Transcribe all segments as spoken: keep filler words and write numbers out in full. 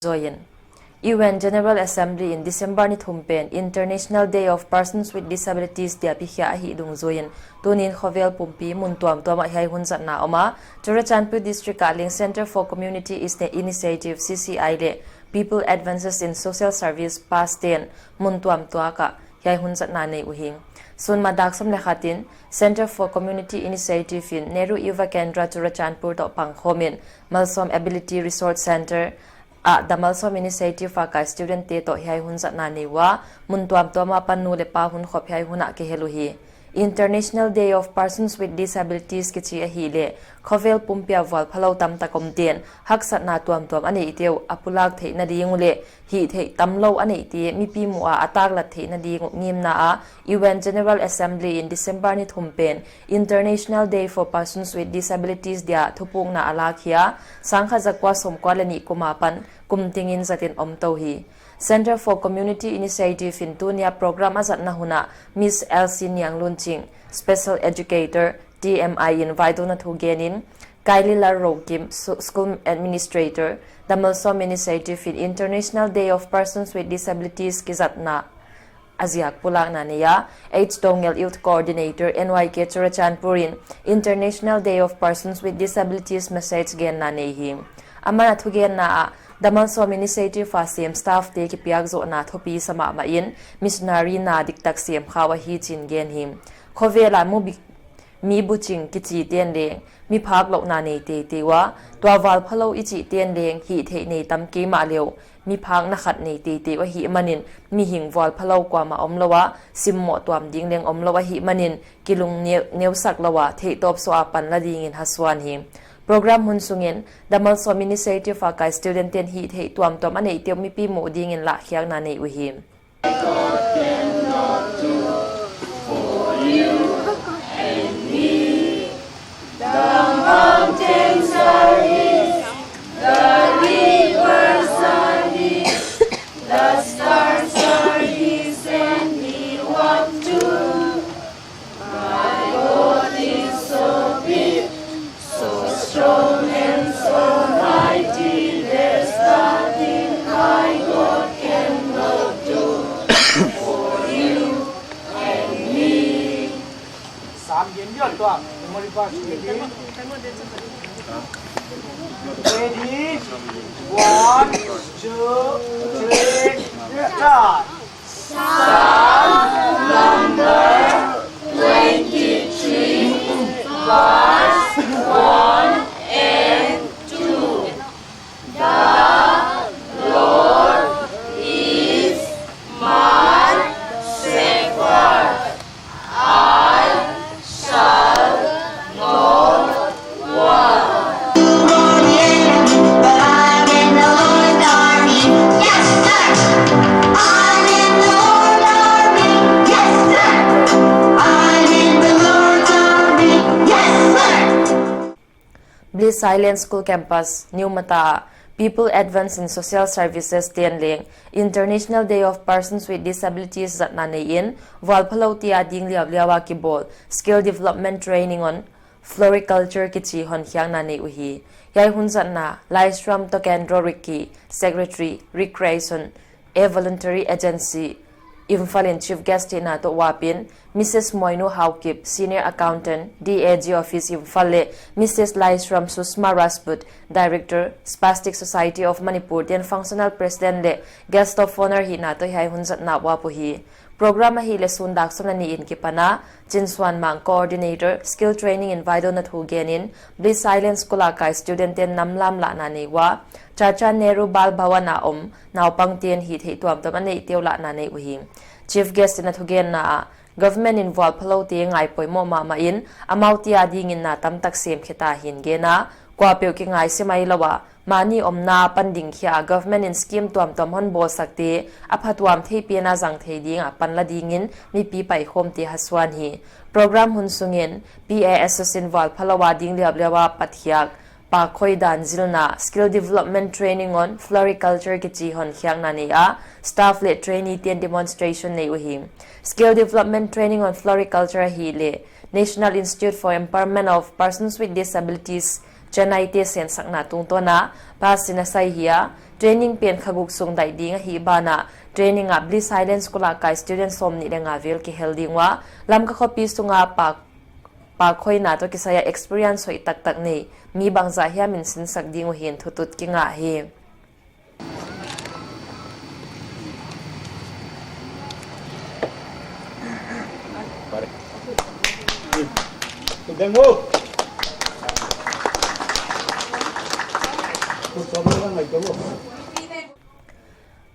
Zoin. U N General Assembly in December ni thum pen International Day of Persons with Disabilities dia pikhia ahi dungzuiin, tunin khovel pumpi mun tuamtuam ah hiai hun zatna om a, Churachandpur District ah leng Center for Community Is-, Initiative, C C I, leh People Advances in Social Service, PASS ten mun tuamtuam ah hiai hun zatna nei uhi. Sun ma dak sawm leh khat in Center for Community Initiative in Nehru Yuva Kendra Churachandpur toh pangkhawmin Malsawm Ability Resource Center ah The Malsawm Initiative a kai student te toh hiai hun zatna nei ua, mun tuamtuam a pan nu leh pa hunkhop hiai hun ah kihel uhi. International Day of Persons with Disabilities kichi ahihleh, khovel pumpi a vualphalou tamtak omte'n haksatna tuamtuam a neihte uh a pulak theihna ding uh leh, hihtheih tamlou a neihte mipi muh a a taklat theihna ding uh ngimna a U N General Assembly in December ni thum pen International Day for Persons with Disabilities dia thupukna a lak hi a, sangkhat zakua sawmkua leh nih kum apan kum tengin zatin om tou hi. Center for Community Initiative in tunia program a zatna hun ah Miss Elsie Nianglunching, Special Educator, T M I in vaidawnna thugenin, Kailila Rokim, Su-, School Administrator, The Malsawm Initiative in International Day of Persons with Disabilities kizatna a ziak pulakna nei a, H Dongel, Youth Coordinator, N Y K Churachandpur in International Day of Persons with Disabilities message genna nei hi. Aman a thugenna ah, The Malsawm Initiative a sem staff te kipiak zohna thupi sa mahmah in, missionary na diktak sem khau ahi chi'n gen hi. Khovel a mu bi-, mi buching kichi ten leng mi phak louhna nei teitei ua, tua vualphalou i chih ten leng hihtheih nei tam kei mahle uh, mi phakna khat nei teitei uh ahih manin, mihing vualphalou kuamah omlou a, simmoh tuam ding leng omlou ahih manin, kilung neu-, neusak lou a, theihtawp suah a pan la dingin hasuan hi. Program hun sungin, The Malsawm Initiative a kai student ten hihtheih tuamtuam a neihte uh mipi muh dingin lahkhiakna nei uhi. The mountains are His, the rivers are His, the stars are His, and He walked too. My God is so big, so strong and so mighty, there's nothing my God cannot do for you and me. Sam gen dia tua, memory verse ready. Ready? One, two, three, start. Psalm number twenty-three, verse one and two. The Lord is my shepherd, I shall not want. But I'm in the Lord's army, yes, sir. I'm in the Lord's army, yes, sir. I'm in the Lord's army, yes, sir. Bliss Island School Campus, New Mata, People Advance in Social Services ten leng International Day of Persons with Disabilities zatna neiin, vualphaloute ading liauliau a kibawl Skill Development Training on Floriculture kichi honkhiakna nei uhi. Hiai hun zatna, Laisram Tokendro Ricky, Secretary, Recreation, a Voluntary Agency, Imphal in Chief Guest hihna toh uapin, Missus Moinu Haokip, Senior Accountant, D A G Office Imphal leh Missus Laisram Sushma Rajput, Director, Spastic Society of Manipur ten Functional President leh Guest of Honour hihna toh hiai hun zatna uap uhi. Program ahihleh sun dak sawm leh nih in kipan a, Chinsuanmang, Coordinator, Skill Training in vaidawnna thugenin, Bliss Island School a kai student ten namlam lahna nei ua, Chacha Nehru Bal Bhawan a om naupangten hihtheih tuamtuam a neihte uh lahna nei uhi. Chief Guest in a thugenna ah, Government in vualphaloute ngaipoimoh mahmah in, amaute adingin na tamtak semkhe ta hi'n gen a, kuapeuh kingaihsia mai lou a, mahni omna apan dingkhia a Government in scheme tuamtuam honbawlsakte a phatuam thei pen a zang thei ding a panla dingin mipi paikhawmte hasuan hi. Program hun sungin P A S S in vualphalou ading liauliau a patkhiak, pakhoi dan zilna, Skill Development Training on Floriculture kichi honkhiakna nei a, staff leh trainee ten demonstration nei uhi. Skill Development Training on Floriculture ahihleh National Institute for Empowerment of Persons with Disabilities, Chennai te sensakna tungtawn a pass in a sai hi a, Training pen kha guk sung daih ding ahih banah, training ah Bliss Island School a kai student sawmnih leh nga vel kihel ding ua, Lamka khopi sunga pak, pak khoina toh kisai a experience hoih taktak nei mi bangzah hiam in sinsak ding uh hi'n thutut kingah hi.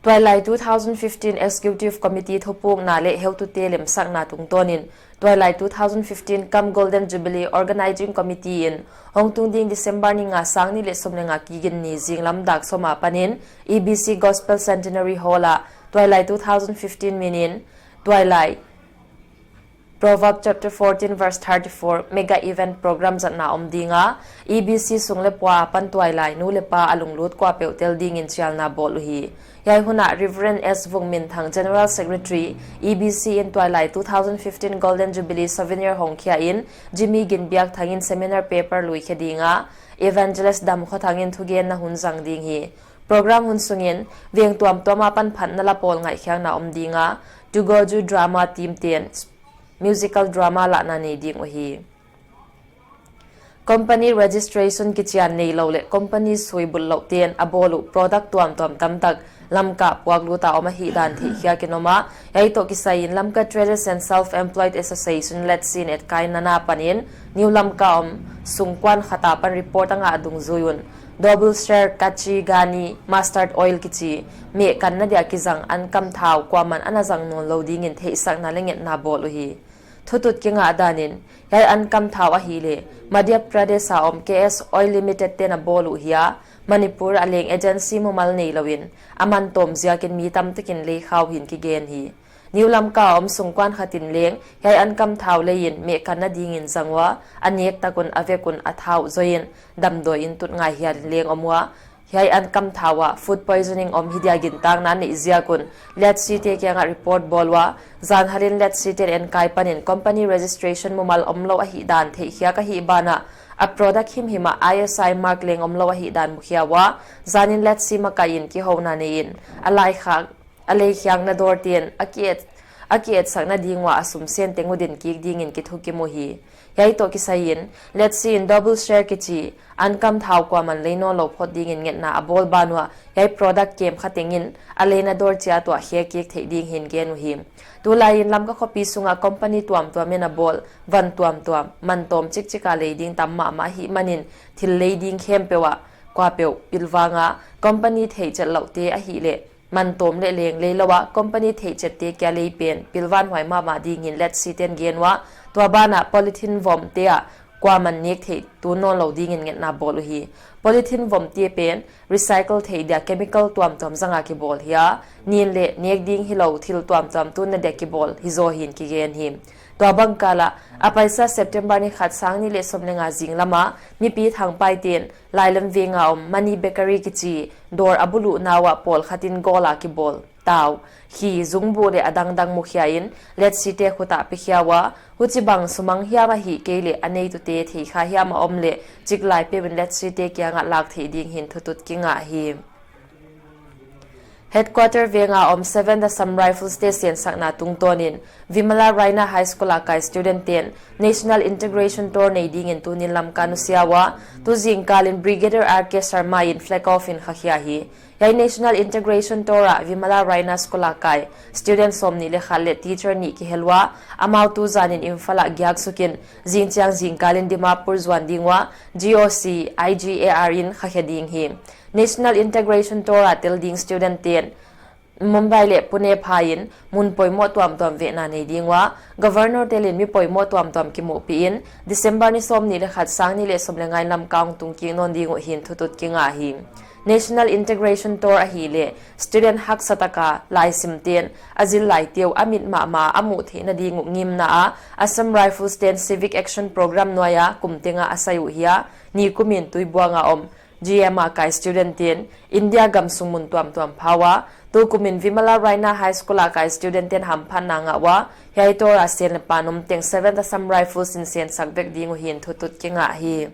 Tuailai two thousand fifteen Executive Committee thupukna leh heutute lemsakna tungtawnin, Tuailai two thousand fifteen Kam Golden Jubilee Organizing Committee in hongtung ding December ni nga, sangnih leh sawm leh nga, kiginni zinglam dak sawm apanin E B C Gospel Centenary Hall ah Tuailai two thousand fifteen minin Tuailai Proverb chapter fourteen verse thirty-four mega event program zatna om ding a, E B C sung leh pua apan tuailai nu leh pa a lunglut kuapeuh tel dingin chialna bawl uhi. Hiai hun ah Reverend S Vungminthang, General Secretary, E B C in Tuailai two thousand fifteen Golden Jubilee Souvenir hongkhia in, Jimmy Ginbiakthang in seminar paper luikhe ding a, Evangelist Damkhothang in thugenna hun zang ding hi. Program hun sungin veng tuamtuam apan phatna la pawl ngaihkhiakna om ding a, Tugoju Drama Team ten musical drama lahna nei ding uhi. Company registration kichian neilou leh company sui bul louh ten a bawl uh product tuamtuam tamtak Lamka puaklut a om ahihdan theihkhiak in om a, hiai toh kisai in Lamka Traders and Self-Employed Association, LETSEA in etkaina apanin New Lamka om sungkuan khat apan report a ngah dungzui un, double share kachi ghani mustard oil kichi meh kanna dia kizang ankam thau kuaman ana zang nawnlou dingin theihsakna leh ngetna bawl uhi. Thutut kingah danin, hiai ankam thau ahihleh Madhya Pradesh a om K S Oil Limited ten a bawl uh hi a, Manipur a leng agency mumal neilouin a man tawm ziakin mi tamtakin lei khau hi'n kigen hi. New Lamka a om sungkuan khat in leng hiai ankam thau lei in meh kanna dingin zang ua, a nek tak un a vek un a thau zoi in damdawi in tut ngai hial in leng om ua, hiai ankam thau ah food poisoning om hi dia gintakna neih ziak un LETSEA te kiangah report bawl ua, zanhal in LETSEA ten enkai panin company registration mumal omlou ahihdan theihkhiak ahih banah, a product himhim ah I S I mark leng omlou ahihdan mukhia ua, zanin LETSEA makai in kihouna nei in a laikhak a leikhiakna dawr ten a ki-et, a ki-etsakna ding ua a sum sen teng uh din kik dingin kithukim uhi. Hiai toh kisai in, LETSEA in double share kichi ankam thau kuaman lei nawnlou phot dingin ngetna a bawl ban ua, hiai product kem kha tengin a leina dawr chiat uah khe kik theih ding hi'n gen uhi. Tulai in Lamka khopi sunga company tuamtuam in a bawl van tuamtuam man tawm chikchik a lei ding tam mahmah ahihmanin thil lei ding khempeuh ah kuapeuh pilvang a, company theihchet louhte ahihleh man tawm leh leng leilou a, company theihchette kia lei pen pilvan huai mahmah dingin LETSEA ten gen ua, tua banah polythene vom te ah kuaman nek theih tun nawnlou dingin ngetna bawl uhi. Polythene vom te pen recycle theih dia chemical tuamtuam zanga kibawl hi a, nin leh nek ding hilou thil tuamtuam tunna dia kibawl hizaw hi'n kigen hi. Tua bang kal ah, a paisa September ni khat, sangnih leh sawm leh nga zinglam a, mipi thangpaiten Lailam veng a om Mani Bakery kichi dawr a buluhna uah pawlkhat in gold a kibawl tau, khi, zungbuh leh a dangdang mukhia in LETSEA te khut ah pekhia ua, huchibang sumang hiam ahihkeileh a neitute theikha hiam a om leh chiklai peuh in LETSEA te kiangah lak theih ding hi'n thutut kingah hi. Headquarter veng a om Seventh Assam Rifles te sensakna tungtawnin Vimala Raina High School a kai student ten National Integration Tour nei dingin tunin Lamka nusia ua, tu zingkal in Brigadier R K Sharma in flag off in khakhia hi. Hiai National Integration Tour ah Vimala Raina School a kai student sawmnih leh khat leh teacher nih kihel ua, amau tu zanin Imphal ah giak sukin, zingchiang zingkal in Dimapur zuan ding ua, G O C I G A R in khakhia ding hi. National Integration Tour a tel ding student ten Mumbai leh Pune phain mun poimoh tuamtuam vehna nei ding ua, Governor telin mi poimoh tuamtuam kimuhpih in, December ni sawmnih leh khat, sangnih leh sawm leh nga in Lamka hongtung kik nawn ding uh hi'n thutut kingah hi. National Integration Tour ahihleh student haksa taka laisim ten a zil laite uh a mit mahmah a muh theihna ding uh ngimna a Assam Rifles ten Civic Action Program nuai a kum tenga a sai uh hi a, nikum in Tuibuang a om G M a kai student ten India gamsung mun tuamtuam pha ua, tukum in Vimala Raina High School a kai student ten hamphatna ngah ua, hiai tour a sen leh pan om teng Seventh Assam Rifles in sensak vek ding uh hi'n thutut kingah hi.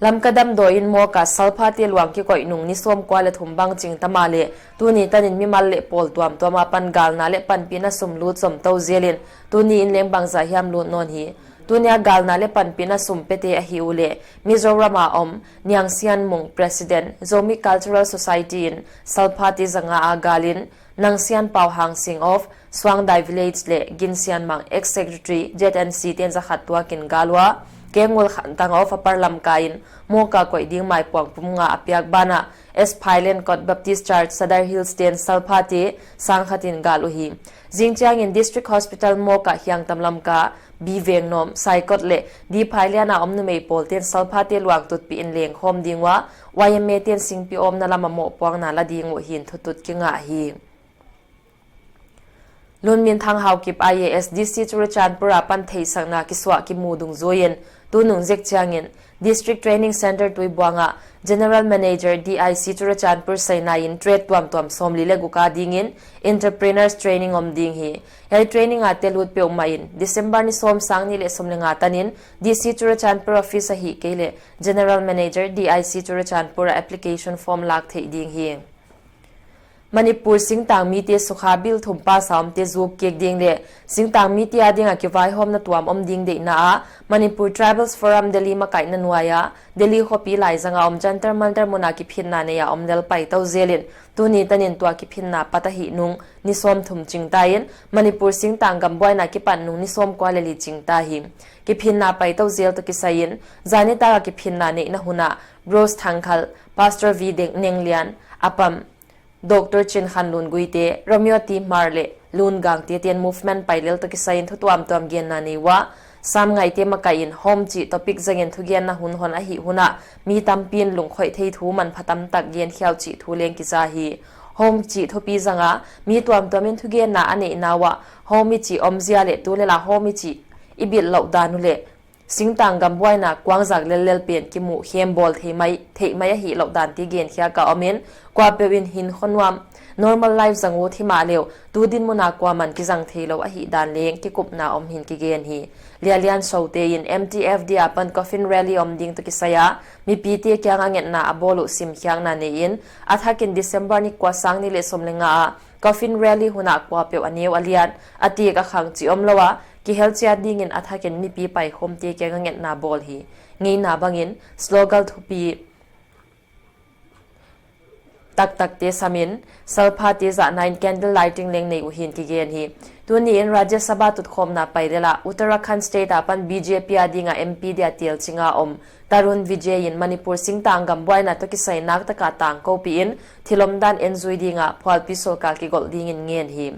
Lamka damdawi in Mawk a salphate luang kikoih nung ni sawmkua leh thum bang ching ta mahleh, tuni tanin mimal leh pawl tuamtuam apan galna leh panpihna sum lut zom tou zelin, tuni in leng bangzah hiam lut nawn hi. Tunia galna leh panpihna sum pete ahi uleh, Mizoram a om Niangsian Mung, President, Zomi Cultural Society in salphate zanga a galin, Nangsian Pau Hangsing of Suangdai Village leh Ginsian Mang, Ex-Secretary, Z N C ten zakhat tuakin gal ua, Kengul Khantang of Upper Lamka in Mawk a koih ding maipuang pum nga a piak banah, S Phailen Kot Baptist Church, Sadar Hills ten salphate sangkhatin gal uhi. Zingchiangin District Hospital Mawk a Hiangtam Lamka, B Vengnom, Saikot leh D Phailian a om numei pawl ten salphate luang tutpih in lengkhawm ding ua, Y M A ten singpi awmna lam a mohpuakna la ding uh hi'n thutut kingah hi. Lunminthang Haokip I A S, D C Churachandpur apan theihsakna kisuah kimu dungzuiin, tunung zek chiangin, District Training Centre Tuibuang ah General Manager D I C Churachandpur saina in trade tuamtuam sawmli leh guk a dingin Entrepreneurs Training om ding hi. Hiai training a telut peuhmah in December ni sawm, sang nih leh sawm leh nga tanin D C Churachandpur office ahihkeileh General Manager D I C Churachandpur a application form lak theih ding hi. Manipur singtang mite sukha bill thum pass a omte zuk kik ding leh singtang mite a dinga kivaihawmna tuam om ding deihna a Manipur Tribals Forum Delhi makaihna nuai a Delhi khopi laizang a om Jantar Mantar mun a kiphinna nei a om lel pai tou zelin, tuni tanin tua kiphinna pat ahih nung ni sawmthum ching ta in, Manipur singtang gam buaina kipan nung ni sawmkua leh li ching ta hi. Kiphinna pai tou zel toh kisai in, zan nitak a kiphinna neihna hun ah Rose Thangkhal, Pastor V Deng Nenglian, Apam Doctor Chinkhanlun Guite, Romeo T Hmar leh Lun Gangte ten movement pai lel toh kisai in thu tuamtuam genna nei ua, Sam Ngaite makaih in Home chih topic zangin thugenna hun hon ahih hun ah mi tampi in lungkhoih thei thu manpha tamtak genkhiau chih thu leng kiza hi. Home chih thupi zanga mi tuamtuam in thugenna a neihna uah, Home i chih omzia leh tulel a Home i chih i bilh louh dan uleh, singtang gam buaina kuangzak lellel pen kimuh khem bawl theih mai, theih mai ahih louh dan te genkhiak a om in, kuapeuh in hinkhua nuam, normal life zang ut himahleh, tu dinmun a kuaman kizang theilou ahih dan leng kikupna om hi'n kigen hi. Lialian Sote in M T F D apan coffin rally om ding toh kisai a mipite kianga ngetna a bawl uh simkhiakna nei in, a thakin December ni kua, sang nih leh sawm leh nga a coffin rally hun ah kuapeuh a neu a lian, a tek a khang chih omlou a, kihel chiat dingin a thakin mipi paikhawmte kianga ngetna bawl hi. Ngeina bangin slogan thupi taktakte samin, salphate zahna in candle lighting leng nei uh hi'n kigen hi. Tuni in Rajya Sabha tutkhawmna pai lel a Uttarakhand State apan B J P a dinga M P dia tel chinga om Tarun Vijay in Manipur singtang gam buaina toh kisai naktak a tangkoupih in thil omdan en zui dinga phualpi sorkar kigolh dingin ngen hi.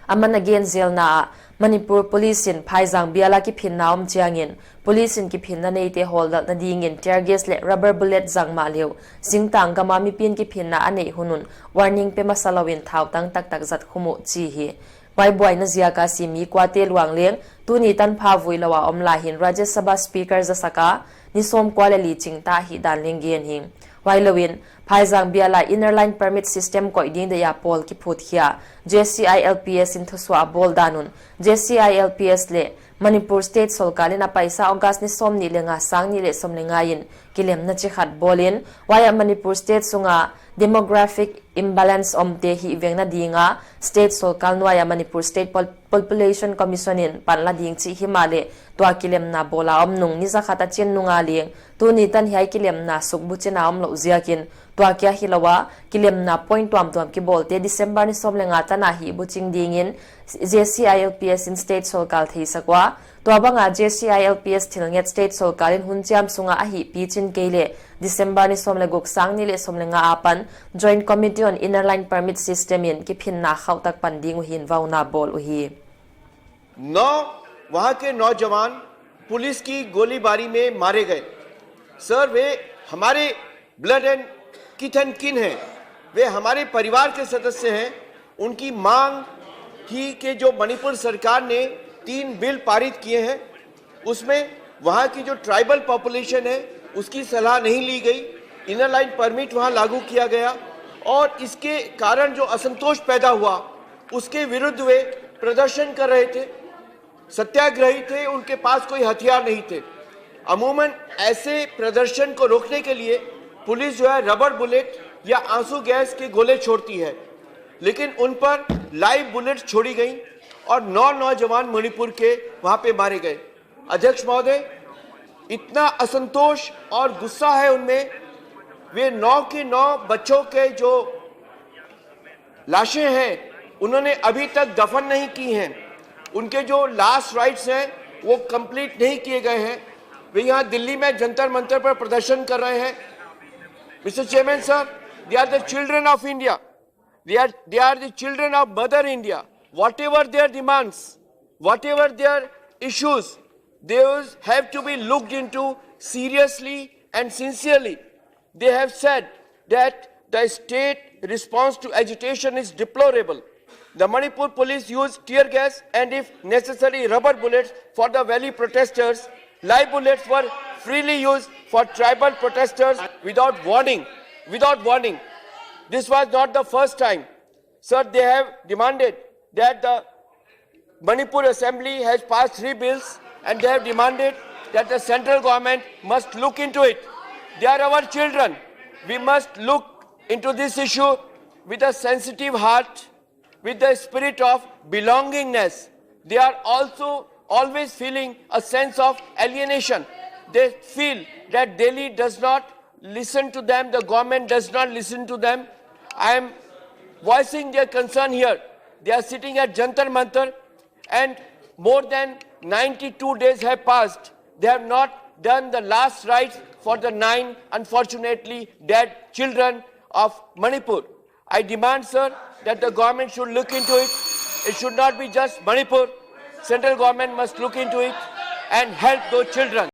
Aman a gen zelna ah, Manipur Police in phaizang bial a kiphinna om chiangin, Police in kiphinna neite hawldalhna dingin tear gas leh rubber bullet zang mahleh, singtang gam a mipi'n kiphinna a neih hun un warning pe masa louin thautang taktak zat khum uh chi hi. Huai buaina ziak a si mi kuate luang leng, tuni tanpha vui lou a om lai hi'n Rajya Sabha Speaker zasak a, ni sawmkua leh li ching ta ahih dan leng gen hi. Huailouin, phaizang bial a Inner Line Permit System koih ding deih a pawl kiphut khia, J C I L P S in thusuah a bawl dan un, J C I L P S leh Manipur State sorkar in a paisa August ni sawmnih leh nga, sang nih leh sawm leh nga in kilemna chi khat bawlin, huai ah Manipur State sunga demographic imbalance omte hihvengna dinga State sorkar nuai a Manipur State Pol-, Population Commission in panla ding chih himahleh, tua kilemna bawl a om nung ni zakhat a chin nung a leng, tuni tan hiai kilemna suk buchin a omlouh ziakin, tua kia hilou a, kilemna point tuamtuam kibawlte December ni sawm leh nga tan a hih buching dingin J C I L P S in State sorkar theisak ua, tua banga J C I L P S thilnget State sorkar in hun chiam sunga a hih pichin keileh, December ni sawm leh guk, sang nih leh sawm leh nga apan Joint Committee on Inner Line Permit System in kiphinna khauhtak pan ding uh hi'n vauna bawl uhi. नौ वहां के नौजवान पुलिस की गोलीबारी में मारे गए। सर, वे हमारे blood and kith and kin हैं, वे हमारे परिवार के सदस्य हैं। उनकी मांग थी कि जो मणिपुर सरकार ने तीन बिल पारित किए हैं, उसमें वहाँ की जो ट्राइबल पॉपुलेशन है, उसकी सलाह नहीं ली गई। इनर लाइन परमिट वहाँ लागू किया गया और इसके कारण जो असंतोष पैदा हुआ, उसके विरुद्ध वे प्रदर्शन कर रहे थे, सत्याग्रही थे, उनके पास कोई हथियार नहीं थे। अमूमन ऐसे प्रदर्शन को रोकने के लिए पुलिस जो है रबर बुलेट या आंसू गैस के गोले छोड़ती है, लेकिन उन पर लाइव बुलेट छोड़ी गई और नौ नौजवान मणिपुर के वहां पे मारे गए। अध्यक्ष महोदय, इतना असंतोष और गुस्सा है उनमें, वे नौ के नौ बच्चों के जो लाशें हैं, उन्होंने अभी तक दफन नहीं की हैं। उनके जो लास्ट राइट्स हैं, वो कंप्लीट नहीं किए गए हैं। वे यहाँ दिल्ली में जंतर मंतर पर प्रदर्शन कर रहे हैं। Mister Chairman sir, they are the children of India. They are, they are the children of Mother India. Whatever their demands, whatever their issues, they have to be looked into seriously and sincerely. They have said that the state response to agitation is deplorable. The Manipur police used tear gas and, if necessary, rubber bullets for the valley protesters. Live bullets were freely used for tribal protesters without warning. Without warning. This was not the first time. Sir, they have demanded that the Manipur Assembly has passed three bills and they have demanded that the central government must look into it. They are our children. We must look into this issue with a sensitive heart, with the spirit of belongingness. They are also always feeling a sense of alienation. They feel that Delhi does not listen to them, the government does not listen to them. I am voicing their concern here. They are sitting at Jantar Mantar and more than ninety-two days have passed. They have not done the last rites for the nine unfortunately dead children of Manipur. I demand, sir, that the government should look into it. It should not be just Manipur. Central government must look into it and help those children.